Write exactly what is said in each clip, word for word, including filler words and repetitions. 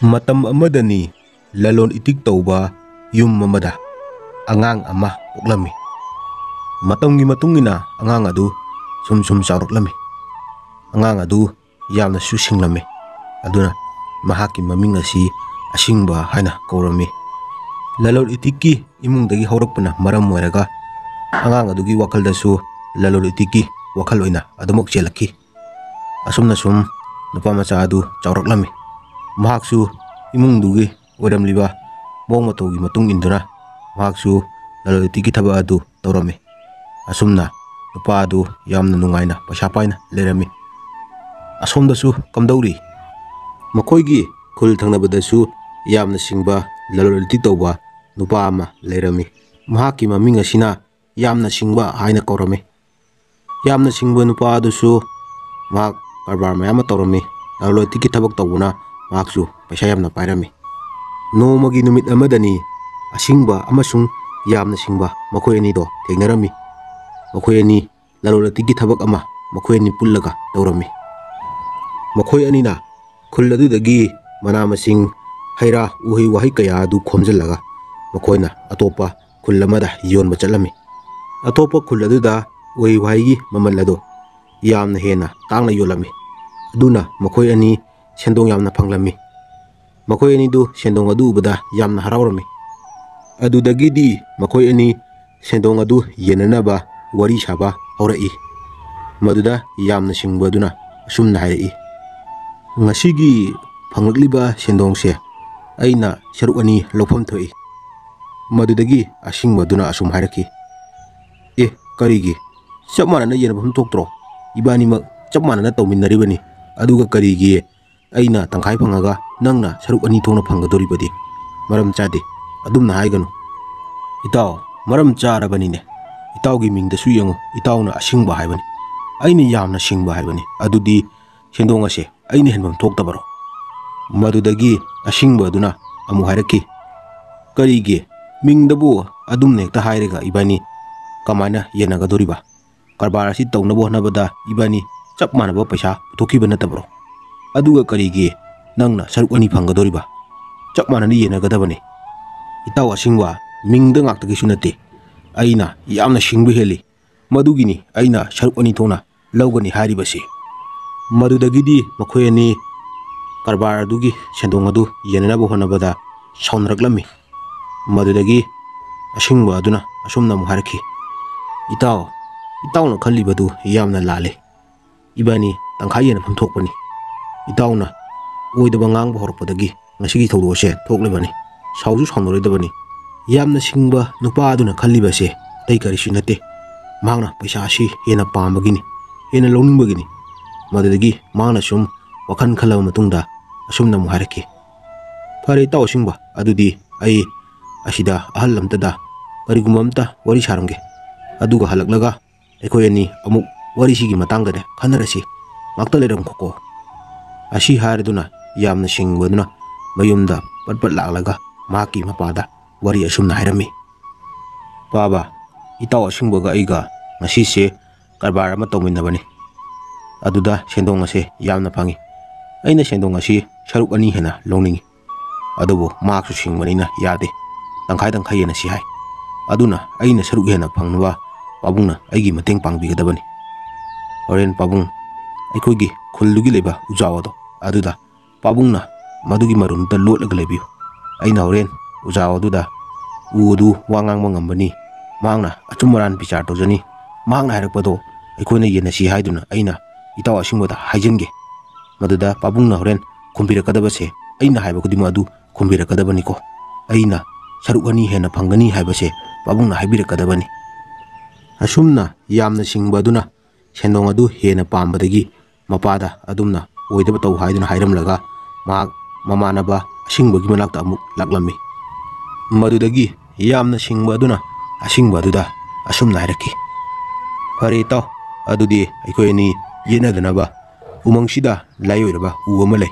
ꯃꯇꯝ ꯑꯃꯗꯅꯤ ꯂꯂꯣꯟ ꯏꯇꯤꯛ ꯇꯧꯕ ꯌꯨꯝ ꯑꯃꯗ ꯑꯉꯥꯡ ꯑꯃ ꯄꯣꯛꯂꯝꯃꯤ꯫ ꯃꯇꯝꯒꯤ ꯃꯇꯨꯡ ꯏꯟꯅ ꯑꯉꯥꯡ ꯑꯗꯨ ꯁꯨꯝ ꯁꯨꯝ ꯆꯥꯎꯔꯛꯂꯝꯃꯤ꯫ ꯑꯉꯥꯡ ꯑꯗꯨ ꯌꯥꯝꯅꯁꯨ ꯁꯤꯡꯂꯝꯃꯤ꯫ ꯑꯗꯨꯅ ꯃꯍꯥꯛꯀꯤ ꯃꯃꯤꯡ ꯑꯁꯤ ꯑꯁꯤꯡꯕ ꯍꯥꯏꯅ ꯀꯧꯔꯝꯃꯤ꯫ ꯂꯂꯣꯟ ꯏꯇꯤꯛꯀꯤ ꯏꯃꯨꯡꯗꯒꯤ ꯍꯧꯔꯛꯄꯅ ꯃꯔꯝ ꯑꯣꯏꯔꯒ ꯑꯉꯥꯡ ꯑꯗꯨꯒꯤ ꯋꯥꯈꯜꯗꯁꯨ ꯂꯂꯣꯟ ꯏꯇꯤꯛꯀꯤ ꯋꯥꯈꯜ ꯑꯣꯏꯅ ꯑꯗꯨꯃꯛ ꯆꯦꯜꯂꯛꯈꯤ꯫ ꯑꯁꯨꯝꯅ ꯁꯨꯝ ꯅꯨꯄꯥ ꯃꯆꯥ ꯑꯗꯨ ꯆꯥꯎꯔꯛꯂꯝꯃꯤ꯫ ꯃꯍꯥꯛꯁꯨ ꯏꯃꯨꯡꯗꯨꯒꯤ ꯑꯣꯏꯔꯝꯂꯤꯕ ꯃꯑꯣꯡ ꯃꯇꯧꯒꯤ ꯃꯇꯨꯡ ꯏꯟꯗꯨꯅ ꯃꯍꯥꯛꯁꯨ ꯂꯂꯣꯟ ꯏꯇꯤꯛꯀꯤ ꯊꯕꯛ ꯑꯗꯨ ꯇꯧꯔꯝꯃꯤ꯫ ꯑꯁꯨꯝꯅ ꯅꯨꯄꯥ ꯑꯗꯨ ꯌꯥꯝꯅ ꯅꯨꯡꯉꯥꯏꯅ ꯄꯩꯁꯥ ꯄꯥꯏꯅ ꯂꯩꯔꯝꯃꯤ꯫ ꯑꯁꯣꯝꯗꯁꯨ ꯀꯝꯗꯧꯔꯤ? ꯃꯈꯣꯏꯒꯤ ꯈꯨꯜ ꯊꯪꯅꯕꯗꯁꯨ ꯌꯥꯝꯅ ꯁꯤꯡꯕ ꯂꯂꯣꯟ ꯏꯇꯤꯛ ꯇꯧꯕ ꯅꯨꯄꯥ ꯑꯃ ꯂꯩꯔꯝꯃꯤ꯫ ꯃꯍꯥꯛꯀꯤ ꯃꯃꯤꯡ ꯑꯁꯤꯅ ꯌꯥꯝꯅ ꯁꯤꯡꯕ ꯍꯥꯏꯅ ꯀꯧꯔꯝꯃꯤ꯫ ꯌꯥꯝꯅ ꯁꯤꯡꯕ ꯅꯨꯄꯥ ꯑꯗꯨꯁꯨ ꯃꯍꯥꯛ ꯀꯔꯕꯥꯔ ꯃꯌꯥꯝ ꯑꯃ ꯇꯧꯔꯝꯃꯤ꯫ ꯂꯂꯣꯟ ꯏꯇꯤꯛꯀꯤ ꯊꯕꯛ ꯇꯧꯕꯅ ꯃꯍꯥꯛꯁꯨ ꯄꯩꯁꯥ ꯌꯥꯝꯅ ꯄꯥꯏꯔꯝꯃꯤ꯫ ꯅꯣꯡꯃꯒꯤ ꯅꯨꯃꯤꯠ ꯑꯃꯗꯅꯤ ꯑꯁꯤꯡꯕ ꯑꯃꯁꯨꯡ ꯌꯥꯝꯅ ꯁꯤꯡꯕ ꯃꯈꯣꯏ ꯑꯅꯤꯗꯣ ꯊꯦꯡꯅꯔꯝꯃꯤ꯫ ꯃꯈꯣꯏ ꯑꯅꯤ ꯂꯂꯣꯟ ꯏꯇꯤꯛꯀꯤ ꯊꯕꯛ ꯑꯃ ꯃꯈꯣꯏ ꯑꯅꯤ ꯄꯨꯜꯂꯒ ꯇꯧꯔꯝꯃꯤ꯫ ꯃꯈꯣꯏ ꯑꯅꯤꯅ ꯈꯨꯜ ꯑꯗꯨꯗꯒꯤ ꯃꯅꯥ ꯃꯁꯤꯡ, ꯍꯩ ꯔꯥ, ꯎꯍꯩ ꯋꯥꯍꯩ ꯀꯌꯥ ꯑꯗꯨ ꯈꯣꯝꯖꯤꯜꯂꯒ ꯃꯈꯣꯏꯅ ꯑꯇꯣꯞꯄ ꯈꯨꯜ ꯑꯃꯗ ꯌꯣꯟꯕ ꯆꯠꯂꯝꯃꯤ꯫ ꯑꯇꯣꯞꯄ ꯈꯨꯜ ꯑꯗꯨꯗ ꯎꯍꯩ ꯋꯥꯍꯩꯒꯤ ꯃꯃꯜ ꯑꯗꯨ ꯌꯥꯝꯅ ꯍꯦꯟꯅ ꯇꯥꯡꯅ ꯌꯣꯜꯂꯝꯃꯤ꯫ ꯑꯗꯨꯅ ꯃꯈꯣꯏ ꯑꯅꯤ ꯁꯦꯟꯗꯣꯡ ꯌꯥꯝꯅ ꯐꯪꯂꯝꯃꯤ꯫ ꯃꯈꯣꯏ ꯑꯅꯤꯗꯨ ꯁꯦꯟꯗꯣꯡ ꯑꯗꯨ ꯎꯕꯗ ꯌꯥꯝꯅ ꯍꯔꯥꯎꯔꯝꯃꯤ꯫ ꯑꯗꯨꯗꯒꯤꯗꯤ ꯃꯈꯣꯏ ꯑꯅꯤ ꯁꯦꯟꯗꯣꯡ ꯑꯗꯨ ꯌꯦꯟꯅꯅꯕ ꯋꯥꯔꯤ ꯁꯥꯕ ꯍꯧꯔꯛꯏ꯫ ꯃꯗꯨꯗ ꯌꯥꯝꯅ ꯁꯤꯡꯕ ꯑꯗꯨꯅ ꯑꯁꯨꯝꯅ ꯍꯥꯏꯔꯛꯏ, "ꯉꯁꯤꯒꯤ ꯐꯪꯂꯛꯂꯤꯕ ꯁꯦꯟꯗꯣꯡꯁꯦ ꯑꯩꯅ ꯁꯔꯨꯛ ꯑꯅꯤ ꯂꯧꯐꯝ ꯊꯣꯛꯏ꯫" ꯃꯗꯨꯗꯒꯤ ꯑꯁꯤꯡꯕ ꯑꯗꯨꯅ ꯑꯁꯨꯝ ꯍꯥꯏꯔꯛꯈꯤ, "ꯑꯦ, ꯀꯔꯤꯒꯤ? ꯆꯞ ꯃꯥꯟꯅꯅ ꯌꯦꯟꯅꯐꯝ ꯊꯣꯛꯇ꯭ꯔꯣ? ꯏꯕꯥꯅꯤꯃꯛ ꯆꯞ ꯃꯥꯟꯅꯅ ꯇꯧꯃꯤꯟꯅꯔꯤꯕꯅꯤ, ꯑꯗꯨꯒ ꯀꯔꯤꯒꯤ ꯑꯩꯅ ꯇꯪꯈꯥꯏ ꯐꯪꯉꯒ ꯅꯪꯅ ꯁꯔꯨꯛ ꯑꯅꯤ ꯊꯣꯛꯅ ꯐꯪꯒꯗꯧꯔꯤꯕꯗꯤ? ꯃꯔꯝ ꯆꯥꯗꯦ, ꯑꯗꯨꯝꯅ ꯍꯥꯏꯒꯅꯨ꯫" "ꯏꯇꯥꯎ, ꯃꯔꯝ ꯆꯥꯔꯕꯅꯤꯅꯦ꯫ ꯏꯇꯥꯎꯒꯤ ꯃꯤꯡꯗꯁꯨ ꯌꯦꯡꯉꯨ, ꯏꯇꯥꯎꯅ ꯑꯁꯤꯡꯕ ꯍꯥꯏꯕꯅꯤ꯫ ꯑꯩꯅ ꯌꯥꯝꯅ ꯁꯤꯡꯕ ꯍꯥꯏꯕꯅꯤ꯫ ꯑꯗꯨꯗꯤ ꯁꯦꯟꯗꯣꯡ ꯑꯁꯦ ꯑꯩꯅ ꯍꯦꯟꯐꯝ ꯊꯣꯛꯇꯕꯔꯣ?" ꯃꯗꯨꯗꯒꯤ ꯑꯁꯤꯡꯕ ꯑꯗꯨꯅ ꯑꯃꯨꯛ ꯍꯥꯏꯔꯛꯈꯤ, "ꯀꯔꯤꯒꯤ? ꯃꯤꯡꯗꯕꯨ ꯑꯗꯨꯝꯅ ꯍꯦꯛꯇ ꯍꯥꯏꯔꯒ ꯏꯕꯥꯅꯤ ꯀꯃꯥꯏꯅ ꯌꯦꯟꯅꯒꯗꯧꯔꯤꯕ? ꯀꯔꯕꯥꯔ ꯑꯁꯤ ꯇꯧꯅꯕ ꯍꯣꯠꯅꯕꯗ ꯏꯕꯥꯅꯤ ꯆꯞ ꯃꯥꯟꯅꯕ ꯄꯩꯁꯥ ꯄꯨꯊꯣꯛꯈꯤꯕ ꯅꯠꯇꯕ꯭ꯔꯣ? ꯑꯗꯨꯒ ꯀꯔꯤꯒꯤ ꯅꯪꯅ ꯁꯔꯨꯛ ꯑꯅꯤ ꯐꯪꯒꯗꯧꯔꯤꯕ꯫ ꯆꯞ ꯃꯥꯟꯅꯅ ꯌꯦꯟꯅꯒꯗꯕꯅꯤ꯫ ꯏꯇꯥꯎ ꯑꯁꯤꯡꯕ, ꯃꯤꯡꯗ ꯉꯥꯛꯇꯒꯤꯁꯨ ꯅꯠꯇꯦ, ꯑꯩꯅ ꯌꯥꯝꯅ ꯁꯤꯡꯕ ꯍꯦꯜꯂꯤ꯫ ꯃꯗꯨꯒꯤꯅꯤ ꯑꯩꯅ ꯁꯔꯨꯛ ꯑꯅꯤ ꯊꯣꯛꯅ ꯂꯧꯒꯅꯤ ꯍꯥꯏꯔꯤꯕꯁꯤ꯫ ꯃꯗꯨꯗꯒꯤꯗꯤ ꯃꯈꯣꯏ ꯑꯅꯤ ꯀꯔꯕꯥꯔ ꯑꯗꯨꯒꯤ ꯁꯦꯟꯗꯣꯡ ꯑꯗꯨ ꯌꯦꯟꯅꯅꯕ ꯍꯣꯠꯅꯕꯗ ꯁꯥꯎꯅꯔꯛꯂꯝꯃꯤ꯫ ꯃꯗꯨꯗꯒꯤ ꯑꯁꯤꯡꯕ ꯑꯗꯨꯅ ꯑꯁꯨꯝꯅ ꯑꯃꯨꯛ ꯍꯥꯏꯔꯛꯈꯤ, "ꯏꯇꯥꯎ, ꯏꯇꯥꯎꯅ ꯈꯜꯂꯤꯕꯗꯨ ꯌꯥꯝꯅ ꯂꯥꯜꯂꯤ꯫ ꯏꯕꯥꯅꯤ ꯇꯪꯈꯥꯏ ꯌꯦꯟꯅꯐꯝ ꯊꯣꯛꯄꯅꯤ꯫ ꯏꯇꯥꯎꯅ ꯑꯣꯏꯗꯕ ꯉꯥꯡꯕ ꯍꯧꯔꯛꯄꯗꯒꯤ ꯉꯁꯤꯒꯤ ꯊꯧꯗꯣꯛ ꯑꯁꯦ ꯊꯣꯛꯂꯤꯕꯅꯤ꯫ ꯁꯥꯎꯁꯨ ꯁꯥꯎꯅꯔꯣꯏꯗꯕꯅꯤ꯫ ꯌꯥꯝꯅ ꯁꯤꯡꯕ ꯅꯨꯄꯥ ꯑꯗꯨꯅ ꯈꯜꯂꯤꯕ ꯑꯁꯦ ꯑꯇꯩ ꯀꯔꯤꯁꯨ ꯅꯠꯇꯦ꯫ ꯃꯍꯥꯛꯅ ꯄꯩꯁꯥ ꯑꯁꯤ ꯍꯦꯟꯅ ꯄꯥꯝꯕꯒꯤꯅꯤ, ꯍꯦꯟꯅ ꯂꯧꯅꯤꯡꯕꯒꯤꯅꯤ꯫" ꯃꯗꯨꯗꯒꯤ ꯃꯍꯥꯛꯅ ꯁꯨꯝ ꯋꯥꯈꯜ ꯈꯜꯂꯕ ꯃꯇꯨꯡꯗ ꯑꯁꯨꯝꯅ ꯑꯃꯨꯛ ꯍꯥꯏꯔꯛꯈꯤ, "ꯐꯔꯦ ꯏꯇꯥꯎ ꯑꯁꯤꯡꯕ, ꯑꯗꯨꯗꯤ ꯑꯩ ꯑꯁꯤꯗ ꯑꯍꯜ ꯑꯝꯇꯗ ꯀꯔꯤꯒꯨꯝꯕ ꯑꯝꯇ ꯋꯥꯔꯤ ꯁꯥꯔꯝꯒꯦ꯫ ꯑꯗꯨꯒ ꯍꯜꯂꯛꯂꯒ ꯑꯩꯈꯣꯏ ꯑꯅꯤ ꯑꯃꯨꯛ ꯋꯥꯔꯤꯁꯤꯒꯤ ꯃꯇꯥꯡꯗꯅꯦ ꯈꯟꯅꯔꯁꯤ꯫ ꯉꯥꯛꯇ ꯂꯩꯔꯝꯈꯣꯀꯣ꯫" ꯑꯁꯤ ꯍꯥꯏꯔꯗꯨꯅ ꯌꯥꯝꯅ ꯁꯤꯡꯕꯗꯨꯅ ꯃꯌꯨꯝꯗ ꯄꯠ ꯄꯠ ꯂꯥꯛꯂꯒ ꯃꯍꯥꯛꯀꯤ ꯃꯄꯥꯗ ꯋꯥꯔꯤ ꯑꯁꯨꯝꯅ ꯍꯥꯏꯔꯝꯃꯤ, "ꯄꯥꯕ, ꯏꯇꯥꯎ ꯑꯁꯤꯡꯕꯒ ꯑꯩꯒ ꯉꯁꯤꯁꯦ ꯀꯔꯕꯥꯔ ꯑꯃ ꯇꯧꯃꯤꯟꯅꯕꯅꯤ꯫ ꯑꯗꯨꯗ ꯁꯦꯟꯗꯣꯡ ꯑꯁꯦ ꯌꯥꯝꯅ ꯐꯪꯉꯤ꯫ ꯑꯩꯅ ꯁꯦꯟꯗꯣꯡ ꯑꯁꯤ ꯁꯔꯨꯛ ꯑꯅꯤ ꯍꯦꯟꯅ ꯂꯧꯅꯤꯡꯏ꯫ ꯑꯗꯨꯕꯨ ꯃꯍꯥꯛꯁꯨ ꯁꯤꯡꯕꯅꯤꯅ ꯌꯥꯗꯦ꯫ ꯇꯪꯈꯥꯏ ꯇꯪꯈꯥꯏ ꯌꯦꯟꯅꯁꯤ ꯍꯥꯏ꯫ ꯑꯗꯨꯅ ꯑꯩꯅ ꯁꯔꯨꯛ ꯍꯦꯟꯅ ꯐꯪꯅꯕ ꯄꯥꯕꯨꯡꯅ ꯑꯩꯒꯤ ꯃꯇꯦꯡ ꯄꯥꯡꯕꯤꯒꯗꯕꯅꯤ꯫ ꯍꯣꯔꯦꯟ ꯄꯥꯕꯨꯡ, ꯑꯩꯈꯣꯏꯒꯤ ꯈꯨꯜꯗꯨꯒꯤ ꯂꯩꯕ ꯎꯖꯥꯎ ꯑꯗꯣ ꯑꯗꯨꯗ ꯄꯥꯕꯨꯡꯅ ꯃꯗꯨꯒꯤ ꯃꯔꯨꯝꯗ ꯂꯣꯠꯂꯒ ꯂꯩꯕꯤꯌꯨ꯫ ꯑꯩꯅ ꯍꯣꯔꯦꯟ ꯎꯖꯥꯎ ꯑꯗꯨꯗ ꯎ ꯑꯗꯨ ꯋꯥ ꯉꯥꯡꯕ ꯉꯝꯕꯅꯤ, ꯃꯍꯥꯛꯅ ꯑꯆꯨꯝ ꯑꯔꯥꯟ ꯕꯤꯆꯥꯔ ꯇꯧꯖꯅꯤ, ꯃꯍꯥꯛꯅ ꯍꯥꯏꯔꯛꯄꯗꯣ ꯑꯩꯈꯣꯏꯅ ꯌꯦꯟꯅꯁꯤ ꯍꯥꯏꯗꯨꯅ ꯑꯩꯅ ꯏꯇꯥꯎ ꯑꯁꯤꯡꯕꯗ ꯍꯥꯏꯖꯟꯒꯦ꯫ ꯃꯗꯨꯗ ꯄꯥꯕꯨꯡꯅ ꯍꯣꯔꯦꯟ ꯈꯨꯝꯕꯤꯔꯛꯀꯗꯕꯁꯦ ꯑꯩꯅ ꯍꯥꯏꯕ ꯈꯨꯗꯤꯡꯃꯛ ꯑꯗꯨ ꯈꯨꯝꯕꯤꯔꯛꯀꯗꯕꯅꯤꯀꯣ꯫ ꯑꯩꯅ ꯁꯔꯨꯛ ꯑꯅꯤ ꯍꯦꯟꯅ ꯐꯪꯒꯅꯤ ꯍꯥꯏꯕꯁꯦ ꯄꯥꯕꯨꯡꯅ ꯍꯥꯏꯕꯤꯔꯛꯀꯗꯕꯅꯤ꯫" ꯑꯁꯨꯝꯅ ꯌꯥꯝꯅ ꯁꯤꯡꯕ ꯑꯗꯨꯅ ꯁꯦꯟꯗꯣꯡ ꯑꯗꯨ ꯍꯦꯟꯅ ꯄꯥꯝꯕꯗꯒꯤ ꯃꯄꯥꯗ ꯑꯗꯨꯝꯅ ꯑꯣꯏꯗꯕ ꯇꯧ ꯍꯥꯏꯗꯨꯅ ꯍꯥꯏꯔꯝꯂꯒ ꯃꯍꯥꯛ ꯃꯃꯥꯟꯅꯕ ꯑꯁꯤꯡꯕꯒꯤ ꯃꯅꯥꯛꯇ ꯑꯃꯨꯛ ꯂꯥꯛꯂꯝꯃꯤ꯫ ꯃꯗꯨꯗꯒꯤ ꯌꯥꯝꯅ ꯁꯤꯡꯕ ꯑꯗꯨꯅ ꯑꯁꯤꯡꯕ ꯑꯗꯨꯗ ꯑꯁꯨꯝꯅ ꯍꯥꯏꯔꯛꯈꯤ, "ꯐꯔꯦ ꯏꯇꯥꯎ, ꯑꯗꯨꯗꯤ ꯑꯩꯈꯣꯏ ꯑꯅꯤ ꯌꯦꯠꯅꯗꯅꯕ ꯎꯃꯪꯁꯤꯗ ꯂꯥꯏ ꯑꯣꯏꯔꯕ ꯎ ꯑꯃ ꯂꯩ꯫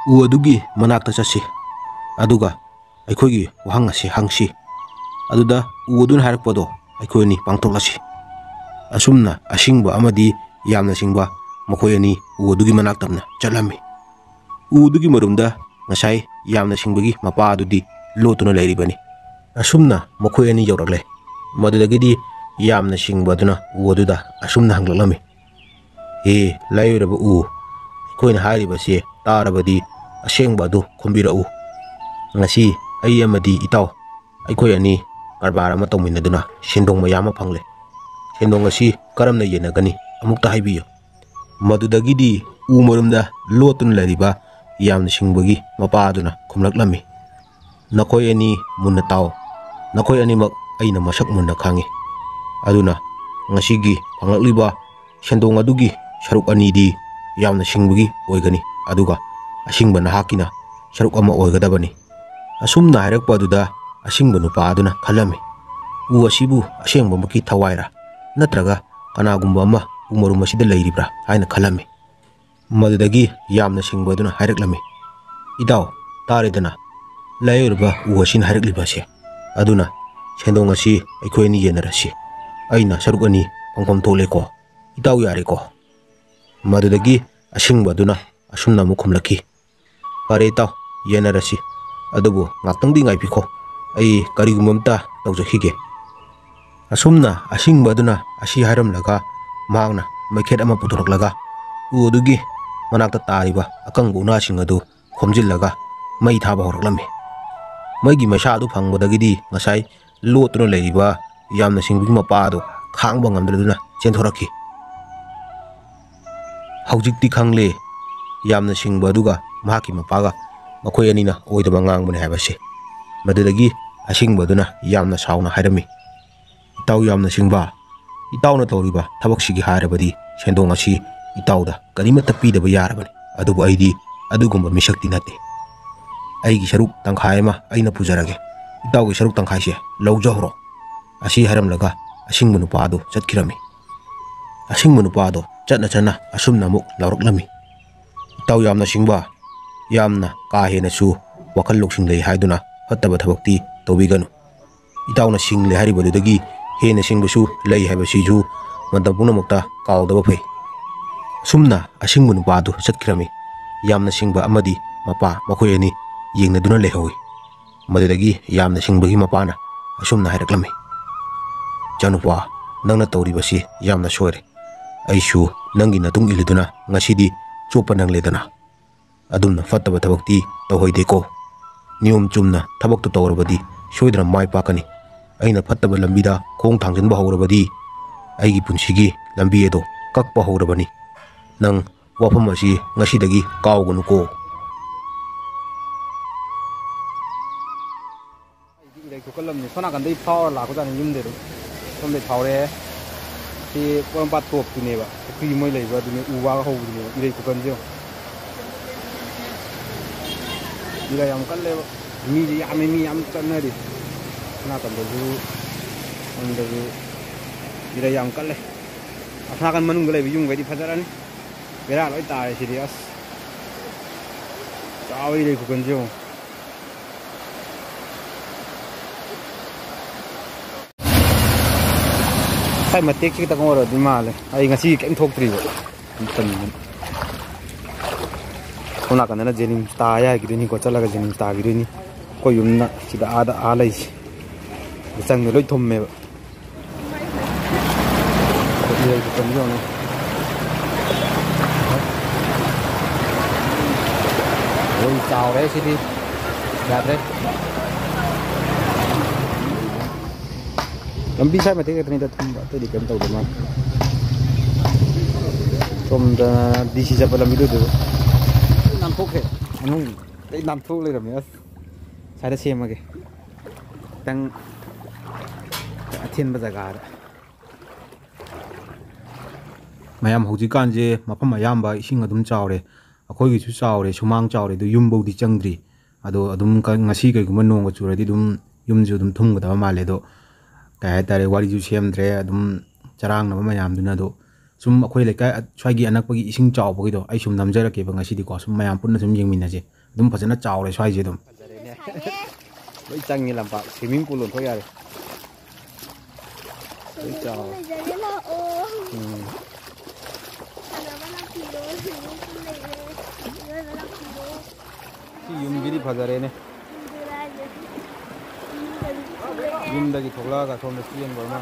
ꯎ ꯑꯗꯨꯒꯤ ꯃꯅꯥꯛꯇ ꯆꯠꯁꯤ꯫ ꯑꯗꯨꯒ ꯑꯩꯈꯣꯏꯒꯤ ꯋꯥꯍꯪ ꯑꯁꯤ ꯍꯪꯁꯤ꯫ ꯑꯗꯨꯗ ꯎ ꯑꯗꯨꯅ ꯍꯥꯏꯔꯛꯄꯗꯣ ꯑꯩꯈꯣꯏ ꯑꯅꯤ ꯄꯥꯡꯊꯣꯛꯂꯁꯤ꯫" ꯑꯁꯨꯝꯅ ꯑꯁꯤꯡꯕ ꯑꯃꯗꯤ ꯌꯥꯝꯅ ꯁꯤꯡꯕ ꯃꯈꯣꯏ ꯑꯅꯤ ꯎ ꯑꯗꯨꯒꯤ ꯃꯅꯥꯛꯇꯝꯅ ꯆꯠꯂꯝꯃꯤ꯫ ꯎꯗꯨꯒꯤ ꯃꯔꯨꯝꯗ ꯉꯁꯥꯏ ꯌꯥꯝꯅ ꯁꯤꯡꯕꯒꯤ ꯃꯄꯥ ꯑꯗꯨꯗꯤ ꯂꯣꯠꯇꯨꯅ ꯂꯩꯔꯤꯕꯅꯤ꯫ ꯑꯁꯨꯝꯅ ꯃꯈꯣꯏ ꯑꯅꯤ ꯌꯧꯔꯛꯂꯦ꯫ ꯃꯗꯨꯗꯒꯤꯗꯤ ꯌꯥꯝꯅ ꯁꯤꯡꯕ ꯑꯗꯨꯅ ꯎ ꯑꯗꯨꯗ ꯑꯁꯨꯝꯅ ꯍꯪꯂꯛꯂꯝꯃꯤ, "ꯍꯦ ꯂꯥꯏꯑꯣꯏꯔꯕ ꯎ, ꯑꯩꯈꯣꯏꯅ ꯍꯥꯏꯔꯤꯕꯁꯦ ꯇꯥꯔꯕꯗꯤ ꯑꯁꯦꯡꯕ ꯑꯗꯨ ꯈꯨꯝꯕꯤꯔꯛꯎ꯫ ꯉꯁꯤ ꯑꯩ ꯑꯃꯗꯤ ꯏꯇꯥꯎ, ꯑꯩꯈꯣꯏ ꯑꯅꯤ ꯀꯔꯕꯥꯔ ꯑꯃ ꯇꯧꯃꯤꯟꯅꯗꯨꯅ ꯁꯦꯟꯗꯣꯡ ꯃꯌꯥꯝ ꯑꯃ ꯐꯪꯂꯦ꯫ ꯁꯦꯟꯗꯣꯡ ꯑꯁꯤ ꯀꯔꯝꯅ ꯌꯦꯟꯅꯒꯅꯤ? ꯑꯃꯨꯛꯇ ꯍꯥꯏꯕꯤꯌꯨ꯫" ꯃꯗꯨꯗꯒꯤꯗꯤ ꯎ ꯃꯔꯨꯝꯗ ꯂꯣꯠꯇꯨꯅ ꯂꯩꯔꯤꯕ ꯌꯥꯝꯅ ꯁꯤꯡꯕꯒꯤ ꯃꯄꯥ ꯑꯗꯨꯅ ꯈꯨꯝꯂꯛꯂꯝꯃꯤ, "ꯅꯈꯣꯏ ꯑꯅꯤ ꯃꯨꯟꯅ ꯇꯥꯎ꯫ ꯅꯈꯣꯏ ꯑꯅꯤꯃꯛ ꯑꯩꯅ ꯃꯁꯛ ꯃꯨꯟꯅ ꯈꯪꯏ꯫ ꯑꯗꯨꯅ ꯉꯁꯤꯒꯤ ꯐꯪꯂꯛꯂꯤꯕ ꯁꯦꯟꯗꯣꯡ ꯑꯗꯨꯒꯤ ꯁꯔꯨꯛ ꯑꯅꯤꯗꯤ ꯌꯥꯝꯅ ꯁꯤꯡꯕꯒꯤ ꯑꯣꯏꯒꯅꯤ, ꯑꯗꯨꯒ ꯑꯁꯤꯡꯕ ꯅꯍꯥꯛꯀꯤꯅ ꯁꯔꯨꯛ ꯑꯃ ꯑꯣꯏꯒꯗꯕꯅꯤ꯫" ꯑꯁꯨꯝꯅ ꯍꯥꯏꯔꯛꯄ ꯑꯗꯨꯗ ꯑꯁꯤꯡꯕ ꯅꯨꯄꯥ ꯑꯗꯨꯅ ꯈꯜꯂꯝꯃꯤ, "ꯎ ꯑꯁꯤꯕꯨ ꯑꯁꯦꯡꯕꯃꯛꯀꯤ ꯊꯋꯥꯏꯔꯥ? ꯅꯠꯇ꯭ꯔꯒ ꯀꯅꯥꯒꯨꯝꯕ ꯑꯃ ꯎ ꯃꯔꯨꯝ ꯑꯁꯤꯗ ꯂꯩꯔꯤꯕ꯭ꯔꯥ?" ꯍꯥꯏꯅ ꯈꯜꯂꯝꯃꯤ꯫ ꯃꯗꯨꯗꯒꯤ ꯌꯥꯝꯅ ꯁꯤꯡꯕ ꯑꯗꯨꯅ ꯍꯥꯏꯔꯛꯂꯝꯃꯤ, "ꯏꯇꯥꯎ, ꯇꯥꯔꯦꯗꯅ, ꯂꯥꯏꯑꯣꯏꯔꯕ ꯎ ꯑꯁꯤꯅ ꯍꯥꯏꯔꯛꯂꯤꯕ ꯑꯁꯦ꯫ ꯑꯗꯨꯅ ꯁꯦꯟꯗꯣꯡ ꯑꯁꯤ ꯑꯩꯈꯣꯏ ꯑꯅꯤ ꯌꯦꯟꯅꯔꯁꯤ꯫ ꯑꯩꯅ ꯁꯔꯨꯛ ꯑꯅꯤ ꯐꯪꯐꯝ ꯊꯣꯛꯂꯦꯀꯣ꯫ ꯏꯇꯥꯎ ꯌꯥꯔꯦꯀꯣ?" ꯃꯗꯨꯗꯒꯤ ꯑꯁꯤꯡꯕ ꯑꯗꯨꯅ ꯑꯁꯨꯝꯅ ꯑꯃꯨꯛ ꯈꯨꯝꯂꯛꯈꯤ, "ꯐꯔꯦ ꯏꯇꯥꯎ, ꯌꯦꯟꯅꯔꯁꯤ꯫ ꯑꯗꯨꯕꯨ ꯉꯥꯛꯇꯪꯗꯤ ꯉꯥꯏꯕꯤꯈꯣ, ꯑꯩ ꯀꯔꯤꯒꯨꯝꯕ ꯑꯝꯇ ꯇꯧꯖꯈꯤꯒꯦ꯫" ꯑꯁꯨꯝꯅ ꯑꯁꯤꯡꯕ ꯑꯗꯨꯅ ꯑꯁꯤ ꯍꯥꯏꯔꯝꯂꯒ ꯃꯍꯥꯛꯅ ꯃꯩꯈꯦꯠ ꯑꯃ ꯄꯨꯊꯣꯔꯛꯂꯒ ꯎ ꯑꯗꯨꯒꯤ ꯃꯅꯥꯛꯇ ꯇꯥꯔꯤꯕ ꯑꯀꯪꯕ ꯎꯅꯥꯁꯤꯡ ꯑꯗꯨ ꯈꯣꯝꯖꯤꯜꯂꯒ ꯃꯩ ꯊꯥꯕ ꯍꯧꯔꯛꯂꯝꯃꯤ꯫ ꯃꯩꯒꯤ ꯃꯩꯁꯥ ꯑꯗꯨ ꯐꯪꯕꯗꯒꯤꯗꯤ ꯉꯁꯥꯏ ꯂꯣꯠꯇꯨꯅ ꯂꯩꯔꯤꯕ ꯌꯥꯝꯅ ꯁꯤꯡꯕꯒꯤ ꯃꯄꯥ ꯑꯗꯨ ꯈꯥꯡꯕ ꯉꯝꯗꯗꯨꯅ ꯆꯦꯟꯊꯣꯔꯛꯈꯤ꯫ ꯍꯧꯖꯤꯛꯇꯤ ꯈꯪꯂꯦ, ꯌꯥꯝꯅ ꯁꯤꯡꯕ ꯑꯗꯨꯒ ꯃꯍꯥꯛꯀꯤ ꯃꯄꯥꯒ ꯃꯈꯣꯏ ꯑꯅꯤꯅ ꯑꯣꯏꯗꯕ ꯉꯥꯡꯕꯅꯤ ꯍꯥꯏꯕꯁꯦ꯫ ꯃꯗꯨꯗꯒꯤ ꯑꯁꯤꯡꯕ ꯑꯗꯨꯅ ꯌꯥꯝꯅ ꯁꯥꯎꯅ ꯍꯥꯏꯔꯝꯃꯤ, "ꯏꯇꯥꯎ ꯌꯥꯝꯅ ꯁꯤꯡꯕ, ꯏꯇꯥꯎꯅ ꯇꯧꯔꯤꯕ ꯊꯕꯛꯁꯤꯒꯤ ꯍꯥꯏꯔꯕꯗꯤ ꯁꯦꯟꯗꯣꯡ ꯑꯁꯤ ꯏꯇꯥꯎꯗ ꯀꯔꯤꯃꯠꯇ ꯄꯤꯗꯕ ꯌꯥꯔꯕꯅꯤ꯫ ꯑꯗꯨꯕꯨ ꯑꯩꯗꯤ ꯑꯗꯨꯒꯨꯝꯕ ꯃꯤꯁꯛꯇꯤ ꯅꯠꯇꯦ꯫ ꯑꯩꯒꯤ ꯁꯔꯨꯛ ꯇꯪꯈꯥꯏ ꯑꯃ ꯑꯩꯅ ꯄꯨꯖꯔꯒꯦ꯫ ꯏꯇꯥꯎꯒꯤ ꯁꯔꯨꯛ ꯇꯪꯈꯥꯏꯁꯦ ꯂꯧꯖꯍꯧꯔꯣ꯫" ꯑꯁꯤ ꯍꯥꯏꯔꯝꯂꯒ ꯑꯁꯤꯡꯕ ꯅꯨꯄꯥ ꯑꯗꯨ ꯆꯠꯈꯤꯔꯝꯃꯤ꯫ ꯑꯁꯤꯡꯕ ꯅꯨꯄꯥ ꯑꯗꯣ ꯆꯠꯅ ꯆꯠꯅ ꯑꯁꯨꯝꯅ ꯑꯃꯨꯛ ꯂꯥꯎꯔꯛꯂꯝꯃꯤ, "ꯏꯇꯥꯎ ꯌꯥꯝꯅ ꯁꯤꯡꯕ, ꯌꯥꯝꯅ ꯀꯥ ꯍꯦꯟꯅꯁꯨ ꯋꯥꯈꯜ ꯂꯧꯁꯤꯡ ꯂꯩ ꯍꯥꯏꯗꯨꯅ ꯐꯠꯇꯕ ꯊꯕꯛꯇꯤ ꯇꯧꯕꯤꯒꯅꯨ꯫ ꯏꯇꯥꯎꯅ ꯁꯤꯡꯂꯦ ꯍꯥꯏꯔꯤꯕꯗꯨꯗꯒꯤ ꯍꯦꯟꯅ ꯁꯤꯡꯕꯁꯨ ꯂꯩ ꯍꯥꯏꯕꯁꯤꯁꯨ ꯃꯇꯝ ꯄꯨꯝꯅꯃꯛꯇ ꯀꯥꯎꯗꯕ ꯐꯩ꯫" ꯑꯁꯨꯝꯅ ꯑꯁꯤꯡꯕ ꯅꯨꯄꯥ ꯑꯗꯨ ꯆꯠꯈꯤꯔꯝꯃꯤ꯫ ꯌꯥꯝꯅ ꯁꯤꯡꯕ ꯑꯃꯗꯤ ꯃꯄꯥ, ꯃꯈꯣꯏ ꯑꯅꯤ ꯌꯦꯡꯅꯗꯨꯅ ꯂꯩꯍꯧꯏ꯫ ꯃꯗꯨꯗꯒꯤ ꯌꯥꯝꯅ ꯁꯤꯡꯕꯒꯤ ꯃꯄꯥꯅ ꯑꯁꯨꯝꯅ ꯍꯥꯏꯔꯛꯂꯝꯃꯤ, "ꯏꯆꯥꯅꯨꯄꯥ, ꯅꯪꯅ ꯇꯧꯔꯤꯕꯁꯤ ꯌꯥꯝꯅ ꯁꯣꯏꯔꯦ꯫ ꯑꯩꯁꯨ ꯅꯪꯒꯤ ꯃꯇꯨꯡ ꯏꯜꯂꯗꯨꯅ ꯉꯁꯤꯗꯤ ꯆꯣꯞꯄ ꯅꯪꯂꯦꯗꯅ꯫ ꯑꯗꯨꯝꯅ ꯐꯠꯇꯕ ꯊꯕꯛꯇꯤ ꯇꯧꯍꯩꯗꯦꯀꯣ꯫ ꯅꯤꯌꯣꯝ ꯆꯨꯝꯅ ꯊꯕꯛꯇꯨ ꯇꯧꯔꯕꯗꯤ ꯁꯣꯏꯗꯅ ꯃꯥꯏ ꯄꯥꯛꯀꯅꯤ꯫ ꯑꯩꯅ ꯐꯠꯇꯕ ꯂꯝꯕꯤꯗ ꯈꯣꯡ ꯊꯥꯡꯖꯤꯟꯕ ꯍꯧꯔꯕꯗꯤ ꯑꯩꯒꯤ ꯄꯨꯟꯁꯤꯒꯤ ꯂꯝꯕꯤ ꯑꯗꯣ ꯀꯛꯄ ꯍꯧꯔꯕꯅꯤ꯫ ꯅꯪ ꯋꯥꯐꯝ ꯑꯁꯤ ꯉꯁꯤꯗꯒꯤ ꯀꯥꯎꯒꯅꯨꯀꯣ"꯫ ꯑꯩꯗꯤ ꯏꯔꯩ ꯈꯨꯀꯜꯂꯝꯅꯤ꯫ ꯁꯣꯝ ꯅꯥꯀꯟꯗꯩ ꯐꯥꯎꯔ ꯂꯥꯛꯄꯖꯥꯠꯅꯤ ꯌꯨꯝꯗꯩ ꯑꯗꯨꯝ꯫ ꯁꯣꯝꯗꯩ ꯐꯥꯎꯔꯦ꯫ ꯁꯤ ꯄꯣꯔꯣꯝꯄꯥꯠ ꯇꯣꯞꯇꯨꯅꯦꯕ꯫ ꯄꯨꯈ꯭ꯔꯤ ꯃꯣꯏ ꯂꯩꯕ ꯑꯗꯨꯅꯦ, ꯎ ꯋꯥꯒ ꯍꯧꯕꯗꯨꯅꯦꯕ꯫ ꯏꯔꯩ ꯈꯨꯀꯟꯁꯦ ꯌꯦꯡꯉꯣ꯫ ꯏꯔꯩ ꯌꯥꯝ ꯀꯜꯂꯦꯕ꯫ ꯃꯤꯁꯦ ꯌꯥꯝꯃꯦ, ꯃꯤ ꯌꯥꯝ ꯆꯠꯅꯔꯤ꯫ ꯁꯣꯝ ꯅꯥꯀꯟꯗꯁꯨ, ꯁꯣꯝꯗꯁꯨ ꯏꯔꯩ ꯌꯥꯝ ꯀꯜꯂꯦ꯫ ꯑꯁꯣꯝ ꯅꯥꯀꯟ ꯃꯅꯨꯡꯗ ꯂꯩꯕ ꯌꯨꯝꯈꯩꯗꯤ ꯐꯖꯔꯅꯤ꯫ ꯕꯦꯔꯥ ꯂꯣꯏ ꯇꯥꯔꯦ ꯁꯤꯗꯤ ꯑꯁ꯫ ꯆꯥꯎꯋꯤ ꯏꯔꯩ ꯈꯨꯀꯟꯁꯦ ꯌꯦꯡꯉꯣ꯫ ꯁ꯭ꯋꯥꯏ ꯃꯇꯦꯛꯁꯤ ꯈꯤꯇꯪ ꯑꯣꯏꯔꯗꯤ ꯃꯥꯜꯂꯦ꯫ ꯑꯩ ꯉꯁꯤ ꯀꯩꯝ ꯊꯣꯛꯇ꯭ꯔꯤꯕ꯫ ꯁꯣꯝ ꯅꯥꯀꯟꯗꯅ ꯖꯦꯅꯤꯝꯁ ꯇꯥ ꯌꯥꯈꯤꯗꯣꯏꯅꯤꯀꯣ, ꯆꯠꯂꯒ ꯖꯦꯅꯤꯝꯁ ꯇꯥꯈꯤꯗꯣꯏꯅꯤ꯫ ꯑꯩꯈꯣꯏ ꯌꯨꯝꯅ ꯁꯤꯗ ꯑꯥꯗ ꯑꯥ ꯂꯩꯁꯦ꯫ ꯆꯪꯗ ꯂꯣꯏ ꯊꯨꯝꯃꯦꯕ꯫ ꯏꯔꯩ ꯈꯨꯀꯟꯁꯦ ꯌꯦꯡꯉꯨꯅꯦ꯫ ꯂꯣꯏ ꯆꯥꯎꯔꯦ ꯁꯤꯗꯤ꯫ ꯌꯥꯗ꯭ꯔꯦ꯫ ꯂꯝꯕꯤ ꯁ꯭ꯋꯥꯏ ꯃꯇꯦꯛ ꯈꯛꯇꯅꯤꯗ ꯊꯨꯝꯕ, ꯑꯇꯩꯗꯤ ꯀꯩꯝ ꯇꯧꯗ ꯃꯥꯜꯂꯦ꯫ ꯁꯣꯝꯗ ꯗꯤ ꯁꯤ ꯆꯠꯄ ꯂꯝꯕꯤꯗꯨ ꯑꯣꯏꯗꯣꯏꯕ꯫ ꯅꯥꯟꯊꯣꯛꯈ꯭ꯔꯦ꯫ ꯃꯅꯨꯡ ꯂꯣꯏ ꯅꯥꯟꯊꯣꯛ ꯂꯩꯔꯝꯃꯦ꯫ ꯑꯁ, ꯁ꯭ꯋꯥꯏꯗ ꯁꯦꯝꯃꯒꯦ꯫ ꯈꯤꯇꯪ ꯑꯊꯦꯟꯕ ꯖꯒꯥꯗ꯫ ꯃꯌꯥꯝ, ꯍꯧꯖꯤꯛꯀꯥꯟꯁꯦ ꯃꯐꯝ ꯑꯌꯥꯝꯕ ꯏꯁꯤꯡ ꯑꯗꯨꯝ ꯆꯥꯎꯔꯦ꯫ ꯑꯩꯈꯣꯏꯒꯤꯁꯨ ꯆꯥꯎꯔꯦ, ꯁꯨꯃꯥꯡ ꯆꯥꯎꯔꯦ, ꯑꯗꯨ ꯌꯨꯝꯐꯧꯗꯤ ꯆꯪꯗ꯭ꯔꯤ꯫ ꯑꯗꯣ ꯑꯗꯨꯝ ꯀ-, ꯉꯁꯤ ꯀꯩꯒꯨꯝꯕ ꯅꯣꯡꯒ ꯆꯨꯔꯗꯤ ꯑꯗꯨꯝ ꯌꯨꯝꯁꯨ ꯑꯗꯨꯝ ꯊꯨꯝꯒꯗꯕ ꯃꯥꯜꯂꯦ꯫ ꯑꯗꯣ ꯀꯩ ꯍꯥꯏꯇꯥꯔꯦ, ꯋꯥꯔꯤꯁꯨ ꯁꯦꯝꯗ꯭ꯔꯦ, ꯑꯗꯨꯝ ꯆꯔꯥꯡꯅꯕ ꯃꯌꯥꯝꯗꯨꯅ꯫ ꯑꯗꯣ ꯁꯨꯝ ꯑꯩꯈꯣꯏ ꯂꯩꯀꯥꯏ ꯑ-, ꯁ꯭ꯋꯥꯏꯒꯤ ꯑꯅꯛꯄꯒꯤ ꯏꯁꯤꯡ ꯆꯥꯎꯕꯒꯤꯗꯣ ꯑꯩ ꯁꯨꯝ ꯅꯝꯖꯔꯛꯀꯦꯕ ꯉꯁꯤꯗꯤꯀꯣ, ꯁꯨꯝ ꯃꯌꯥꯝ ꯄꯨꯟꯅ ꯁꯨꯝ ꯌꯦꯡꯃꯤꯟꯅꯁꯦ꯫ ꯑꯗꯨꯝ ꯐꯖꯅ ꯆꯥꯎꯔꯦ ꯁ꯭ꯋꯥꯏꯁꯦ ꯑꯗꯨꯝ꯫ ꯐꯖꯔꯦꯅꯦ꯫ ꯂꯣꯏ ꯆꯪꯉꯤ ꯂꯝꯄꯥꯛ, swimming pool ꯑꯣꯟꯊꯣꯛ ꯌꯥꯔꯦ꯫ ꯂꯣꯏ ꯆꯥꯎꯔꯦ꯫ ꯂꯩꯖꯔꯦ ꯂꯥꯛꯑꯣ꯫ ꯎꯝ꯫ ꯁꯥꯟꯅꯕ ꯂꯥꯛꯄꯤꯔꯣ, swimming pool ꯂꯩꯔꯦ꯫ ꯁꯤ ꯌꯨꯝꯁꯤꯗꯤ ꯐꯖꯔꯦꯅꯦ꯫ ꯌꯨꯝꯗꯒꯤ ꯊꯣꯛꯂꯛꯑꯒ ꯁꯣꯝꯗ ꯆꯦꯟꯕ ꯑꯃ꯫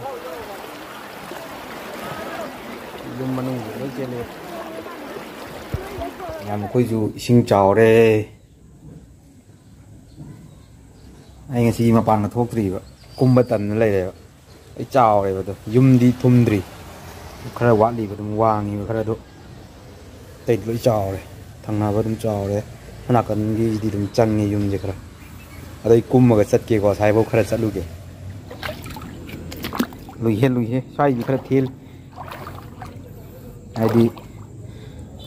ꯌꯨꯝ ꯃꯅꯨꯡꯁꯤ ꯂꯣꯏ ꯆꯦꯜꯂꯦ꯫ ꯌꯥꯝ ꯑꯩꯈꯣꯏꯁꯨ ꯏꯁꯤꯡ ꯆꯥꯎꯔꯦ꯫ ꯑꯩ ꯉꯁꯤ ꯃꯄꯥꯟꯒ ꯊꯣꯛꯇ꯭ꯔꯤꯕ, ꯀꯨꯝꯕ ꯇꯟꯅ ꯂꯩꯔꯦꯕ꯫ ꯑꯩ ꯆꯥꯎꯔꯦꯕ ꯑꯗꯣ, ꯌꯨꯝꯗꯤ ꯊꯨꯝꯗ꯭ꯔꯤ, ꯈꯔ ꯋꯥꯠꯂꯤꯕ, ꯑꯗꯨꯝ ꯋꯥꯡꯉꯤꯕ ꯈꯔ ꯑꯗꯣ꯫ ꯑꯇꯩꯗꯤ ꯂꯣꯏ ꯆꯥꯎꯔꯦ, ꯊꯪꯅꯕ ꯑꯗꯨꯝ ꯆꯥꯎꯔꯦ, ꯁꯣꯝ ꯅꯥꯀꯟꯒꯤꯁꯤꯗꯤ ꯑꯗꯨꯝ ꯆꯪꯉꯦ ꯌꯨꯝꯁꯦ ꯈꯔ꯫ ꯑꯗꯩ ꯀꯨꯝꯃꯒ ꯆꯠꯀꯦꯀꯣ, ꯑꯁꯥꯏꯐꯥꯎ ꯈꯔ ꯆꯠꯂꯨꯒꯦ꯫ ꯂꯨꯏꯍꯦ, ꯂꯨꯏꯍꯦ, ꯁ꯭ꯋꯥꯏꯗꯤ ꯈꯔ ꯊꯦꯜꯂꯤ꯫ ꯍꯥꯏꯗꯤ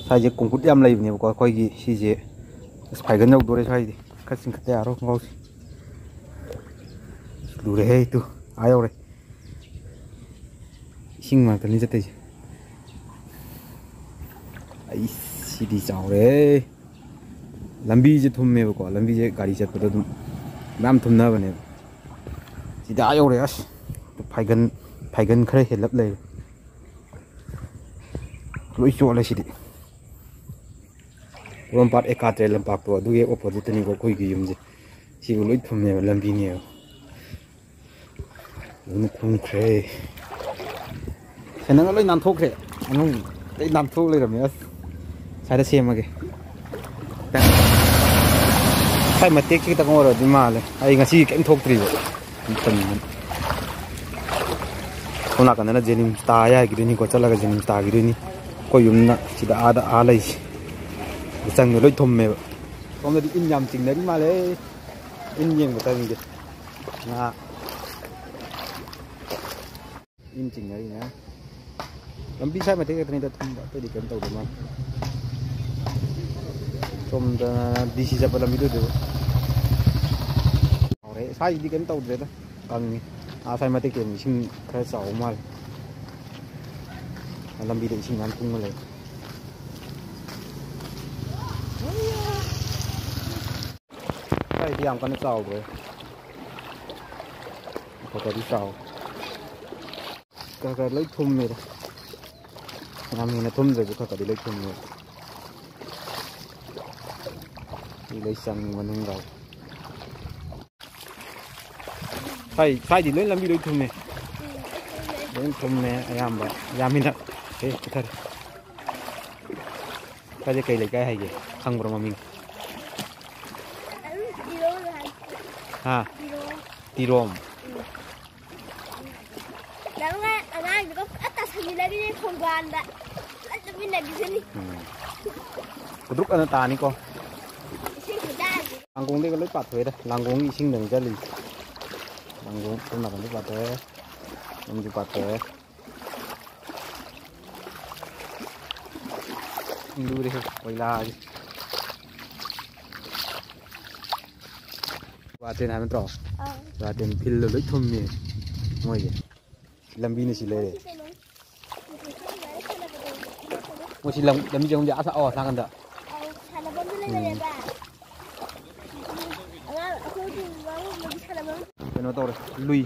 ꯁ꯭ꯋꯥꯏꯁꯦ ꯀꯣꯡꯀꯨꯠ ꯌꯥꯝ ꯂꯩꯕꯅꯦꯕꯀꯣ, ꯑꯩꯈꯣꯏꯒꯤ ꯁꯤꯁꯦ꯫ ꯑꯁ, ꯐꯥꯏꯒꯟ ꯌꯧꯗꯣꯔꯦ ꯁ꯭ꯋꯥꯏꯗꯤ꯫ ꯈꯔ ꯆꯤꯡꯈꯠꯇ ꯌꯥꯔꯣꯏ ꯈꯣꯡꯒ꯭ꯔꯥꯎꯁꯦ꯫ ꯂꯨꯔꯦꯍꯦ ꯇꯨ꯫ ꯑꯥ ꯌꯧꯔꯦ꯫ ꯏꯁꯤꯡ ꯃꯔꯛꯇꯅꯤ ꯆꯠꯇꯣꯏꯁꯦ꯫ ꯑꯩ ꯁꯤꯗꯤ ꯆꯥꯎꯔꯦ꯫ ꯂꯝꯕꯤꯁꯦ ꯊꯨꯝꯃꯦꯕꯀꯣ, ꯂꯝꯕꯤꯁꯦ ꯒꯥꯔꯤ ꯆꯠꯄꯗ ꯑꯗꯨꯝ ꯃꯌꯥꯝ ꯊꯨꯝꯅꯕꯅꯦꯕ꯫ ꯁꯤꯗꯤ ꯑꯥ ꯌꯧꯔꯦ꯫ ꯑꯁ, ꯐꯥꯏꯒꯟ, ꯐꯥꯏꯒꯟ ꯈꯔ ꯍꯦꯜꯂꯞ ꯂꯩꯔꯦ꯫ ꯂꯣꯏ ꯆꯣꯠꯂꯦ ꯁꯤꯗꯤ꯫ ꯄꯣꯔꯣꯝꯄꯥꯠ ꯑꯦꯀꯥꯇ꯭ꯔꯦ ꯂꯝꯄꯥꯛꯇꯣ, ꯑꯗꯨꯒꯤ ꯑꯣꯄꯣꯖꯤꯠꯇꯅꯤꯀꯣ ꯑꯩꯈꯣꯏꯒꯤ ꯌꯨꯝꯁꯦ꯫ ꯁꯤꯕꯨ ꯂꯣꯏ ꯊꯨꯝꯃꯦꯕ, ꯂꯝꯕꯤꯅꯦꯕ꯫ ꯂꯣꯏꯅ ꯊꯨꯝꯈ꯭ꯔꯦ꯫ ꯁꯦꯟꯗꯟꯒ ꯂꯣꯏ ꯅꯥꯟꯊꯣꯛꯈ꯭ꯔꯦ꯫ ꯃꯅꯨꯡ ꯂꯣꯏ ꯅꯥꯟꯊꯣꯛ ꯂꯩꯔꯝꯃꯦ꯫ ꯑꯁ, ꯁ꯭ꯋꯥꯏꯗ ꯁꯦꯝꯃꯒꯦ꯫ ꯁ꯭ꯋꯥꯏ ꯃꯇꯦꯛꯁꯤ ꯈꯤꯇꯪ ꯑꯣꯏꯔꯗꯤ ꯃꯥꯜꯂꯦ꯫ ꯑꯩ ꯉꯁꯤ ꯀꯔꯤꯝ ꯊꯣꯛꯇ꯭ꯔꯤꯕ꯫ ꯁꯣꯝ ꯅꯥꯀꯟꯗꯅ ꯖꯦꯅꯤꯝꯁ ꯇꯥ ꯌꯥꯈꯤꯗꯣꯏꯅꯤꯀꯣ, ꯆꯠꯂꯒ ꯖꯦꯅꯤꯝꯁ ꯇꯥꯈꯤꯗꯣꯏꯅꯤ꯫ ꯑꯩꯈꯣꯏ ꯌꯨꯝꯅ ꯁꯤꯗ, ꯑꯥꯗ, ꯑꯥ ꯂꯩꯁꯦ꯫ ꯆꯪꯉꯦ, ꯂꯣꯏ ꯊꯨꯝꯃꯦꯕ꯫ ꯁꯣꯝꯗꯗꯤ ꯏꯟ ꯌꯥꯝ ꯆꯤꯡꯅꯔꯤ ꯃꯥꯜꯂꯦ꯫ ꯏꯟ ꯌꯦꯡꯕ ꯆꯪꯉꯤꯁꯦ꯫ ꯉꯥ꯫ ꯏꯟ ꯆꯤꯡꯅꯔꯤꯅꯦ꯫ ꯂꯝꯕꯤ ꯁ꯭ꯋꯥꯏ ꯃꯇꯦꯛ ꯈꯛꯇꯅꯤꯗ ꯊꯨꯝꯕ, ꯑꯇꯩꯗꯤ ꯀꯩꯝ ꯇꯧꯗ ꯃꯥꯜꯂꯦ꯫ ꯁꯣꯝꯗ ꯗꯤ ꯁꯤ ꯆꯠꯄ ꯂꯝꯕꯤꯗꯨ ꯑꯣꯏꯗꯣꯏꯕ꯫ ꯆꯥꯎꯔꯦ꯫ ꯁ꯭ꯋꯥꯏꯁꯤꯗꯤ ꯀꯩꯝ ꯇꯧꯗ꯭ꯔꯦꯗ, ꯀꯪꯉꯤ꯫ ꯑꯥ, ꯁ꯭ꯋꯥꯏ ꯃꯇꯦꯛꯇꯤ ꯑꯃꯨꯛ ꯏꯁꯤꯡ ꯈꯔ ꯆꯥꯎꯕ ꯃꯥꯜꯂꯦ꯫ ꯂꯝꯕꯤꯗ ꯏꯁꯤꯡ ꯃꯌꯥꯝ ꯊꯨꯝꯃ ꯂꯩ꯫ ꯁ꯭ꯋꯥꯏꯗꯤ ꯌꯥꯝ ꯀꯟꯅ ꯆꯥꯎꯗ꯭ꯔꯦ꯫ ꯈꯔ ꯈꯔꯗꯤ ꯆꯥꯎ-, ꯈꯔ ꯈꯔ ꯂꯣꯏ ꯊꯨꯝꯃꯦꯗ꯫ ꯌꯥꯝ ꯍꯦꯟꯅ ꯊꯨꯝꯗ꯭ꯔꯁꯨ ꯈꯔ ꯈꯔꯗꯤ ꯂꯣꯏ ꯊꯨꯝꯃꯦ꯫ ꯁꯤ ꯂꯣꯏ ꯆꯪꯉꯤ ꯃꯅꯨꯡꯗ꯫ ꯁ꯭ꯋꯥꯏ-, ꯁ꯭ꯋꯥꯏꯗꯤ ꯂꯣꯏ ꯂꯝꯕꯤ ꯂꯣꯏ ꯊꯨꯝꯃꯦ꯫ ꯂꯣꯏ ꯊꯨꯝꯃꯦ ꯑꯌꯥꯝꯕ꯫ ꯌꯥꯝꯃꯤꯅ꯫ ꯑꯦ, ꯄꯨꯊꯔꯦ꯫ ꯁ꯭ꯋꯥꯏꯗ ꯀꯩ ꯂꯩꯀꯥꯏ ꯍꯥꯏꯒꯦ? ꯈꯪꯕ꯭ꯔꯣ ꯃꯃꯤꯡ? ꯑꯗꯨꯝ ꯏꯔꯣ ꯍꯥꯏ꯫ ꯍꯥ? ꯏꯔꯣ꯫ ꯇꯤꯔꯣꯝ꯫ ꯎꯝ꯫ ꯅꯪꯅ ꯑꯉꯥꯡꯗꯨꯒ ꯄꯨꯂꯞ ꯇꯥꯁꯟꯃꯤꯟꯅꯈꯤꯅꯤ ꯈꯣꯡꯕꯥꯟꯗ꯫ ꯄꯨꯂꯞ ꯆꯠꯃꯤꯟꯅꯈꯤꯁꯅꯤ꯫ ꯎꯝ꯫ ꯈꯨꯗ꯭ꯔꯨꯛ ꯑꯅ ꯇꯥꯅꯤꯀꯣ꯫ ꯏꯁꯤꯡ ꯈꯨꯇꯥꯁꯤ꯫ ꯂꯥꯡꯒꯣꯡꯗꯩꯒ ꯂꯣꯏ ꯄꯥꯊꯣꯛꯑꯦꯗ꯫ ꯂꯥꯡꯒꯣꯡꯒꯤ ꯏꯁꯤꯡꯗꯅꯤ ꯆꯠꯂꯤꯁꯦ꯫ ꯂꯥꯡꯒꯣꯡ ꯁꯣꯝ ꯅꯥꯀꯟꯗ ꯄꯥꯊꯣꯛꯑꯦ꯫ ꯁꯣꯝꯁꯨ ꯄꯥꯊꯣꯛꯑꯦ꯫ ꯂꯨꯔꯦꯍꯦ, ꯀꯣꯏꯂꯥꯁꯦ꯫ ꯒꯨꯍꯥꯇꯤꯅ ꯍꯥꯏꯕ ꯅꯠꯇ꯭ꯔꯣ? ꯑꯥ꯫ ꯒꯨꯍꯥꯇꯤꯅ ꯐꯤꯜꯗꯣ ꯂꯣꯏ ꯊꯨꯝꯃꯦ ꯃꯣꯏꯁꯦ꯫ ꯂꯝꯕꯤꯅ ꯁꯤ ꯂꯩꯔꯦ꯫ ꯃꯣꯏꯁꯤ ꯂꯝ-, ꯂꯝꯕꯤ ꯆꯪꯐꯝꯁꯦ ꯑꯁ-, ꯑꯣ, ꯑꯁꯣꯝ ꯅꯥꯀꯟꯗ꯫ ꯑꯧ, ꯁꯥꯟꯅꯐꯝꯁꯨ ꯎꯝ꯫ ꯂꯩꯕꯅꯦꯕ꯫ ꯑꯉꯥꯡ ꯑꯩꯈꯣꯏꯒꯤ ꯑꯉꯥꯡꯒꯨꯝꯕꯒꯤ ꯁꯥꯟꯅꯐꯝ꯫ ꯀꯩꯅꯣ ꯇꯧꯔꯦ, ꯂꯨꯏ꯫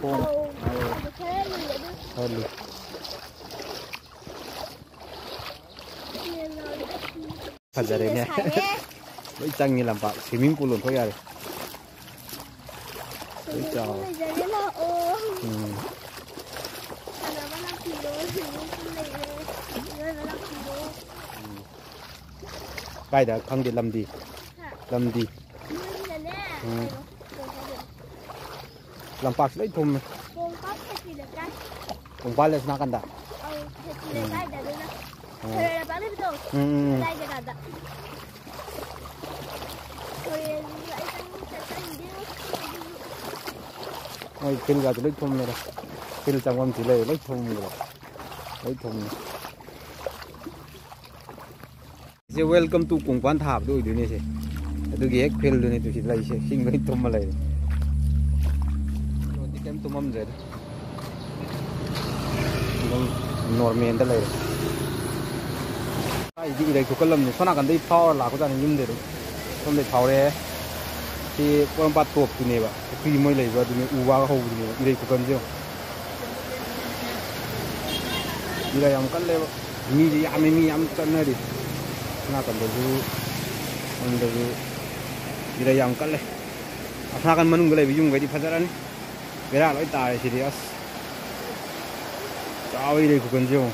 ꯈꯣꯡ꯫ ꯑꯧ, ꯑꯧ꯫ ꯑꯗꯨ ꯈꯔ ꯂꯨꯏ, ꯑꯗꯨ ꯈꯔ ꯂꯨꯏ꯫ ꯐꯖꯔꯦꯅꯦ꯫ ꯏꯁꯤꯡꯁꯦ ꯁꯥꯏꯌꯦ꯫ ꯂꯣꯏ ꯆꯪꯉꯤ ꯂꯝꯄꯥꯛ꯫ Swimming pool ꯑꯣꯟꯊꯣꯛ ꯌꯥꯔꯦ꯫ Swimming pool ꯆꯥꯎ꯫ ꯂꯩꯖꯔꯦ, ꯂꯥꯛꯑꯣ꯫ ꯎꯝ꯫ ꯁꯥꯟꯅꯕ ꯂꯥꯛꯄꯤꯔꯣ, swimming pool ꯂꯩꯔꯦ꯫ ꯏꯔꯣꯏꯕ ꯂꯥꯛꯄꯤꯔꯣ꯫ ꯎꯝ꯫ ꯀꯥꯏꯗ ꯈꯪꯗꯦ ꯂꯝꯗꯤ? ꯍꯥ? ꯂꯝꯗꯤ? ꯅꯣꯏꯒꯤꯅꯅꯦ, ꯎꯝ꯫ ꯀꯩꯅꯣ, ꯀꯩ ꯍꯥꯏꯗꯣꯏꯅꯣ? ꯂꯝꯄꯥꯛꯁꯨ ꯂꯣꯏ ꯊꯨꯝꯃꯦ꯫ ꯀꯣꯡꯄꯥꯜ ꯈꯦꯇ꯭ꯔꯤ ꯂꯩꯀꯥꯏ꯫ ꯀꯣꯡꯄꯥꯜ ꯑꯁꯤ ꯅꯥꯀꯟꯗ? ꯑꯧ, ꯈꯦꯇ꯭ꯔꯤ ꯎꯝ꯫ ꯂꯩꯀꯥꯏꯗ ꯑꯗꯨꯅ꯫ ꯎꯝ꯫ ꯈꯦꯇ꯭ꯔꯤ ꯂꯩꯀꯥꯏ ꯂꯩꯕꯗꯣ? ꯎꯝ, ꯎꯝ, ꯎꯝ꯫ ꯑꯗꯥꯏ ꯖꯒꯥꯗ꯫ ꯇꯨꯔꯦꯜꯗꯨꯁꯨ ꯑꯩ ꯆꯪ-, ꯆꯠꯆꯅꯤꯡꯗꯦ꯫ ꯃꯣꯏ ꯐꯤꯜꯒꯁꯨ ꯂꯣꯏ ꯊꯨꯝꯃꯦꯗ꯫ ꯐꯤꯜ ꯆꯪꯐꯝ ꯊꯤ ꯂꯩꯔꯦ, ꯂꯣꯏ ꯊꯨꯝꯈ꯭ꯔꯦ꯫ ꯂꯣꯏ ꯊꯨꯝꯃꯦ꯫ ꯁꯤꯁꯦ welcome to ꯀꯣꯡꯄꯥꯟ ꯊꯥꯕꯗꯣ ꯑꯣꯏꯗꯣꯏꯅꯦ ꯁꯦ꯫ ꯑꯗꯨꯒꯤ ꯍꯦꯛ ꯐꯤꯜꯗꯨꯅꯦ ꯇꯨ ꯁꯤꯗ ꯂꯩꯔꯤꯁꯦ꯫ ꯏꯁꯤꯡ ꯂꯣꯏ ꯊꯨꯝꯃ ꯂꯩꯔꯦ꯫ ꯀꯩꯝ ꯊꯨꯝꯃꯝꯗ꯭ꯔꯦꯗ꯫ ꯑꯗꯨꯝ normalꯗ ꯂꯩꯔꯦ꯫ ꯍꯥꯏꯗꯤ ꯏꯔꯩ ꯈꯨꯀꯜꯂꯝꯅꯤ꯫ ꯁꯣꯝ ꯅꯥꯀꯟꯗꯩ ꯐꯥꯎꯔ ꯂꯥꯛꯄꯖꯥꯠꯅꯤ ꯌꯨꯝꯗꯩ ꯑꯗꯨꯝ꯫ ꯁꯣꯝꯗꯩ ꯐꯥꯎꯔꯦ꯫ ꯁꯤ ꯄꯣꯔꯣꯝꯄꯥꯠ topꯇꯨꯅꯦꯕ꯫ ꯄꯨꯈ꯭ꯔꯤ ꯃꯣꯏ ꯂꯩꯕ ꯑꯗꯨꯅꯦ ꯎ ꯋꯥꯒ ꯍꯧꯕꯗꯨꯅꯦꯕ ꯏꯔꯩ ꯈꯨꯀꯟꯁꯦ ꯌꯦꯡꯉꯣ꯫ ꯏꯔꯩ ꯌꯥꯝ ꯀꯜꯂꯦꯕ꯫ ꯃꯤꯁꯦ ꯌꯥꯝꯃꯦ, ꯃꯤ ꯌꯥꯝ ꯆꯠꯅꯔꯤ꯫ ꯁꯣꯝ ꯅꯥꯀꯟꯗꯁꯨ ꯃꯅꯨꯡꯗꯁꯨ ꯏꯔꯩ ꯌꯥꯝ ꯀꯜꯂꯦ꯫ ꯑꯁꯥꯀꯟ ꯃꯅꯨꯡꯗ ꯂꯩꯕ ꯌꯨꯝꯈꯩꯗꯤ ꯐꯖꯔꯅꯤ꯫ ꯕꯦꯔꯥ ꯂꯣꯏ ꯇꯥꯔꯦ ꯁꯤꯗꯤ꯫ ꯑꯁ, ꯆꯥꯎꯋꯤ ꯏꯔꯩ ꯈꯨꯀꯟꯁꯦ ꯌꯦꯡꯉꯣ꯫